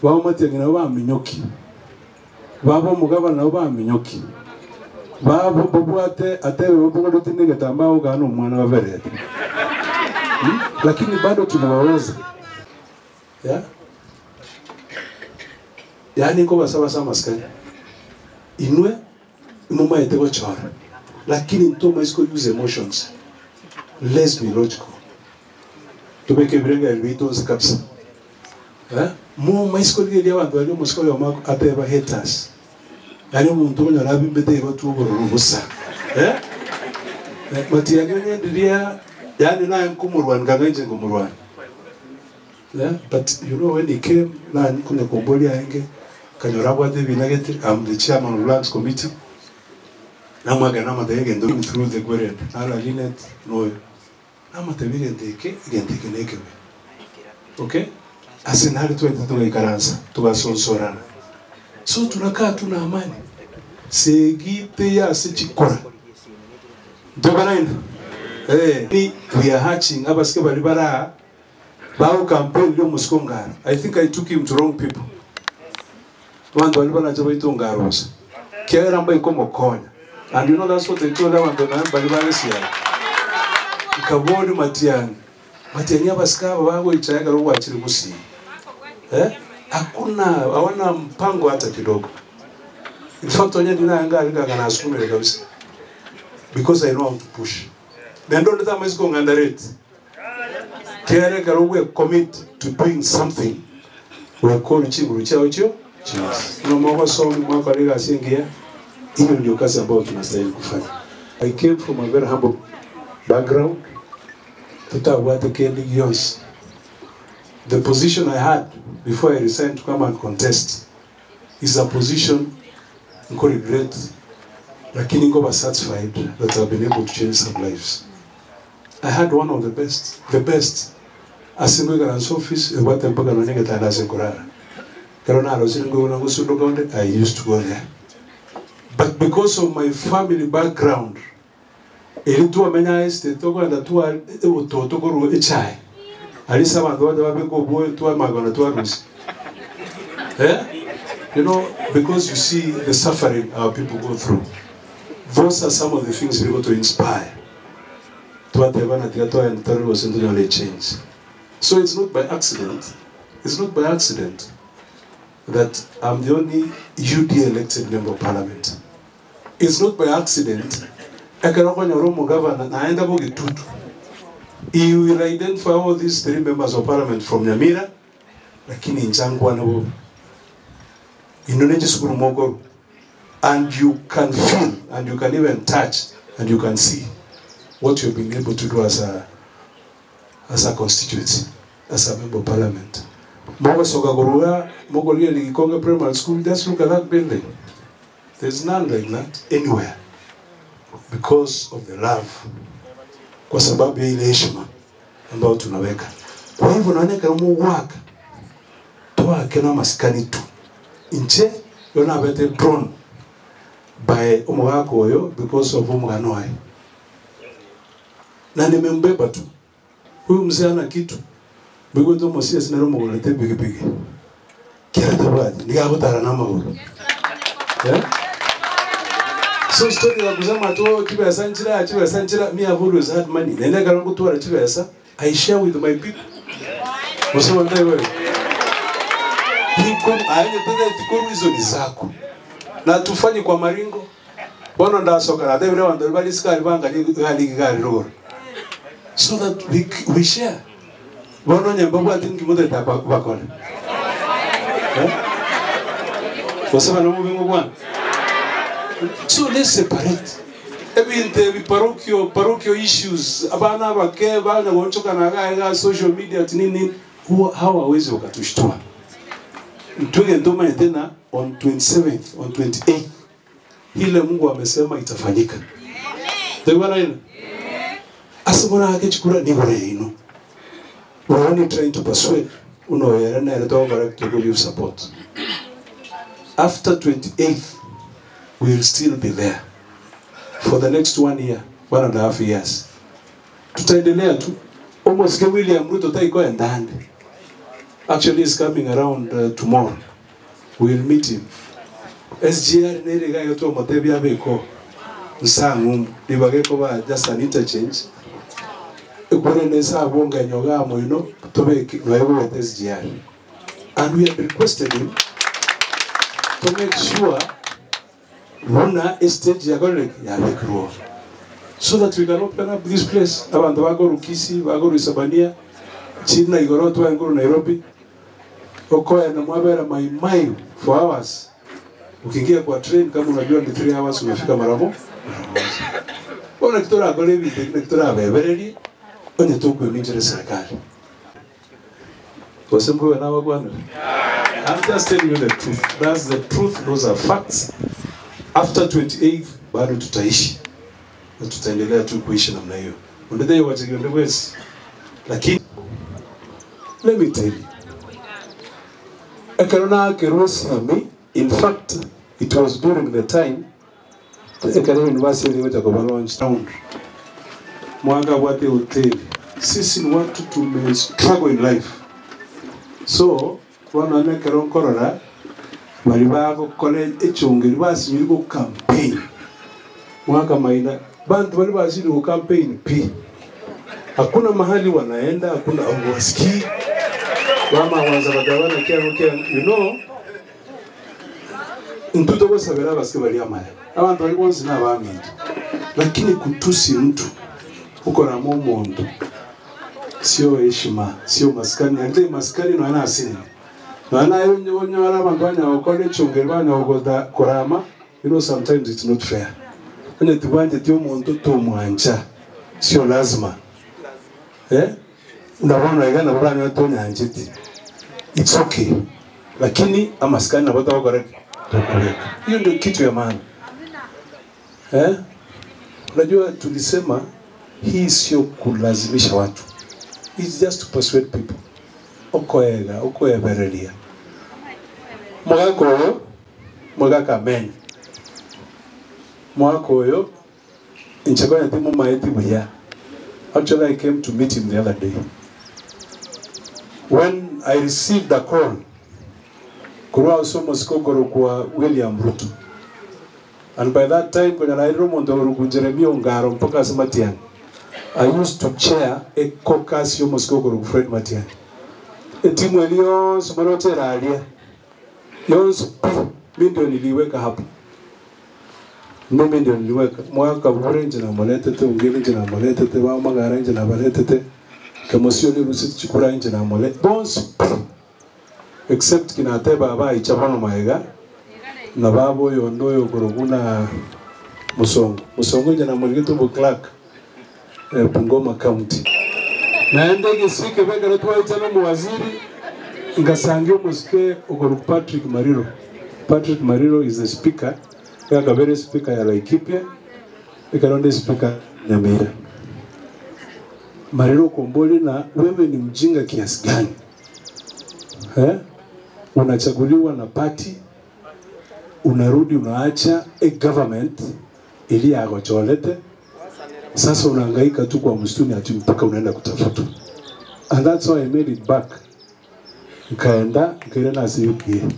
Bamatiangi nabo baminyoki. Babo mugabana nabo baminyoki. Babo bobwate atebe bobogoloti negetambao gano mwana wa verete. Lakini bado tunawaweza. Yeah? Yani ngo basaba maskani. Inwe mama yetego chora. Lakini ntoma isiko use emotions. Let's be logical. Tubeke birenga elbito kabisa. Eh? Mu maisiko liye abantu bali musiko yo mako ateba haters. Yani umuntu onyora bimbete batuboro busa. Eh? Matiangi ndiria yani naye nkumurwana nganje ngumurwana. Yeah, but you know when he came na kuna kombolia enge kanyora bwate binagete, I'm the chairman of Lands Committee. Namaga namatege ndo through the gwere. Ala linet no. Namatege ndeke ndeke ndeke. Okay? Asenali tu tukaikaransa tukasonsorana. So tunakaa tuna amani. Segite ya sechikora. Ndobanaina. Eh, we are hatching abasike bali bara bao campaign yo musikongara. I think I took him to wrong people. Bantu bali banaje baitungarosa. Kiera mba ikomokonya. And you know that's what they told them and bali balesia. Ikabodi Matiangi. Matiangi abasika bago ichaga robo achiri gusi. Eh? Hakuna hawana mpango hata kidogo. In fact onye ndina anga alika kana asukumire kabisa. Because I know how to push. Nendo ndita maisiko ngandarete. Kere karogwe commit to doing something. We call chinguru chao chio. No mwaka somi mwaka liga singia. Hiyo ndio kazi ambayo tunastahili kufanya. I came from a very humble background. Tutawate kendi yons. The position I had before I resigned to come and contest is a position nko regret, lakini nko satisfied that I've been able to change some lives. I had one of the best. Asingo office, I used to go there. But because of my family background, Elitua menya estate toko and tua toko ru echai. Alisa bandu babeko boy tua magona tua rusi. Eh? You know, because you see the suffering our people go through. Those are some of the things we got to inspire. Change. So it's not by accident. It's not by accident that I'm the only UD elected member of parliament. It's not by accident. He will identify all these three members of parliament from Nyamira, lakini nchangwa na and you can feel, and you can even touch, and you can see what you've been able to do as a constituency, as a member of parliament. Primary School, just look at that building. There's none like that anywhere. Because of the love. Kwa sababu ya ile heshima ambayo tunaweka. Kwa hivyo naoneka muwaka. Toa kena maskani tu. Inche yona bete drawn by umwako oyo because of umganoai. Na nimembeba tu. Huyu mzee ana kitu. Bigo to mosi sinero mogolete bigi bigi. Kiara tabadi nikakutana na maguru. Eh? So story ya kusema tu kibesa nchira me have always had money. Nenda karangu tu kibesa I share with my people. Wasema ndio wewe. Niko aende tena tikoro hizo ni zako. Na tufanye kwa maringo. Bono ndasoka na devile wando bali sikali banga gali gali roro. So that we share. Bono nyamba ati ngimoto tabakole. Eh? Wasema na mungu bwana. So let's separate. Every parochial issues, abana bake bana wonchoka na ga social media nini, hawa hawezi wakatushtua. Mtuge ndoma tena on 27th, on 28th. Ile Mungu amesema itafanyika. Ndio bwana ina. Asibona akechukura ni gore ino. We're only trying to persuade unoyera na to give you support. After 28th, we will still be there for the next 1 year, 1.5 years. Tutaendelea tu. Almost William Ruto taiko endande. Actually is coming around tomorrow. We'll meet him. SGR nere gayo to motebia beko nsangu libageko ba just an interchange. Ekore nesa abonga nyoga moino tobeki no SGR. And we have requested him to make sure Runa estate ya ya so that we can open up this place. Abantu bago Rukisi, bago Rusabania, China Igoroto and Nairobi. Okoya na mwabera maimai for hours. Ukiingia kwa train kama unajua ni 3 hours unafika maramo. Ona kitora golevi, kitora bebereri, onye tuko minjere serikali. Wasemwe na wagwana. I'm just telling you the truth. That's the truth, those are facts. After 28 bado tutaishi. Na tutaendelea tu kuishi namna hiyo. Unadai wachegiwe wezi. Lakini let me tell you. Ekarona kerusi me. In fact, it was during the time the Ekarona University went to launch town. Mwanga wate hotel. Sisi ni watu tume struggle in life. So, wana nekaron korora bali bako college echongeri basi yuko campaign. Mwaka maina bantu bali basi yuko campaign p. Hakuna mahali wanaenda, hakuna wasikii. Mama wanza badawana kia, you know. Mtuto kwa sabera basike bali amaya. Abantu bali bonse na abamindi. Lakini kutusi mtu uko na momondo. Sio heshima, sio maskani. Ande maskani no ana asini. No ana yonyo wala abantu banya okole chongeri banya ogoda korama. You know sometimes it's not fair. Onye tubanje tio muntu tumwancha. Sio lazima. Eh? Unabona igana bwana tonyanjiti. It's okay. Lakini amaskani na bata wakoreka. Hiyo ndio kitu ya maana. Eh? Unajua tulisema hii sio kulazimisha watu. It's just to persuade people. Okoega, okoebereria. Mwaka mwaka men. Mwaka oyo nchakwa timu maeti buya. Actually I came to meet him the other day. When I received a call Kurwa somo sikogoro kwa William Ruto. And by that time when I romo Jeremia Ongaro mpaka Matiang'i. I used to chair a caucus yomo sikogoro Fred Matiang'i. Etimu elio somalote alia. Yonso mimi ndio niliweka hapo. Mimi ndio niliweka. Mwaka burenje na moletete ungelenje na moletete wa magara na baletete. Kemosio ni rusi chukura nje na mole. Bonso except kinateba aba ichabano maega na babo yondoyo koroguna musongo musongo jana mwigitu bu clerk Bungoma County naende gisike bega rotwa itano muwaziri ngasangyo musike ogoro Patrick Mariro. Patrick Mariro is the speaker ya kabere speaker ya Laikipia ikaronde speaker Nyamira. Mariro Komboli, na wewe ni mjinga kiasi gani? Eh? Unachaguliwa na party, unarudi unaacha a government ili agocholete. Sasa unahangaika tu kwa msituni ati mpaka unaenda kutafuta. And that's why I made it back. Nikaenda, nikaenda na CUPA.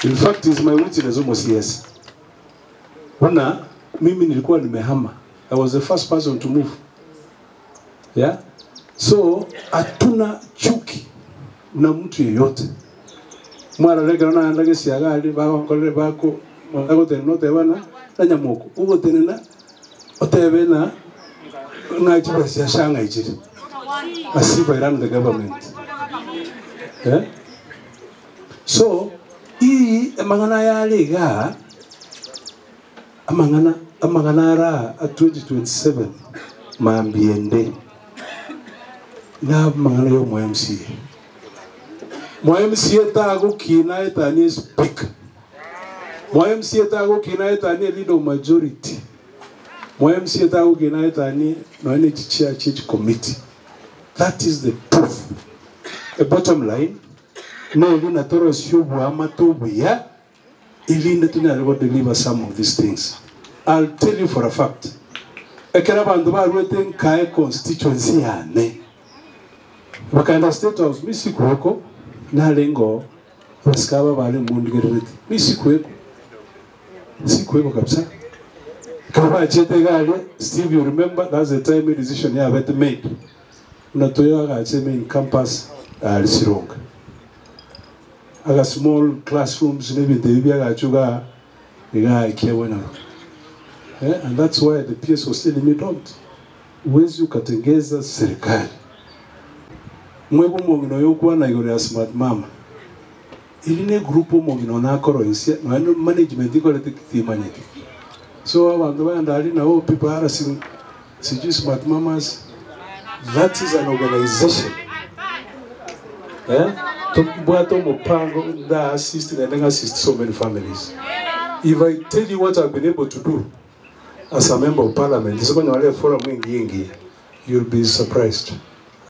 In fact, is my witness almost yes. Una mimi nilikuwa nimehama. I was the first person to move. Yeah? So, hatuna chuki na mtu yeyote. Mwana leka na andage siagali bako kolere bako mwana tena tebana na nyamoko ugo tena otebe na ngaji basi shanga ijiri. Asifa iran the government. Yeah? So, hii mangana ya lega amangana ra 2027 mambiende na mangana yo mo MCA. Mo MCA tago kina etani speak. Mo MCA tago kina etani leader majority. Mo MCA tago kina etani no any chair church committee. That is the truth. The bottom line, no lina toro shubu amatubu ya ilinde tunalego deliver some of these things. I'll tell you for a fact. Ekera bandu ba rwete nkae constituency yane. Wakaenda State House misi kuweko. Nalengo basikaba bali mundigererete. Mi sikweko. Sikweko kabisa. Kama chete gale, Steve, you remember that's the time decision ya bet made. Unatoya gache main campus Sironga. Aga small classrooms n'ebintu ebi byagachuga iga ikiwena. And that's why the PS was telling me don't. Uwezi ukatengeza serikali. Mwebo mwogino yokuwa na igoro ya smart mama. Iline grupu mwogino nakoro insia no management ikorete kitimanyete. So abantu bayandali nabo people are sijui smart mamas. That is an organization. Tubwato mupango that assist and assist so many families. If I tell you what I've been able to do as a member of parliament, you'll be surprised.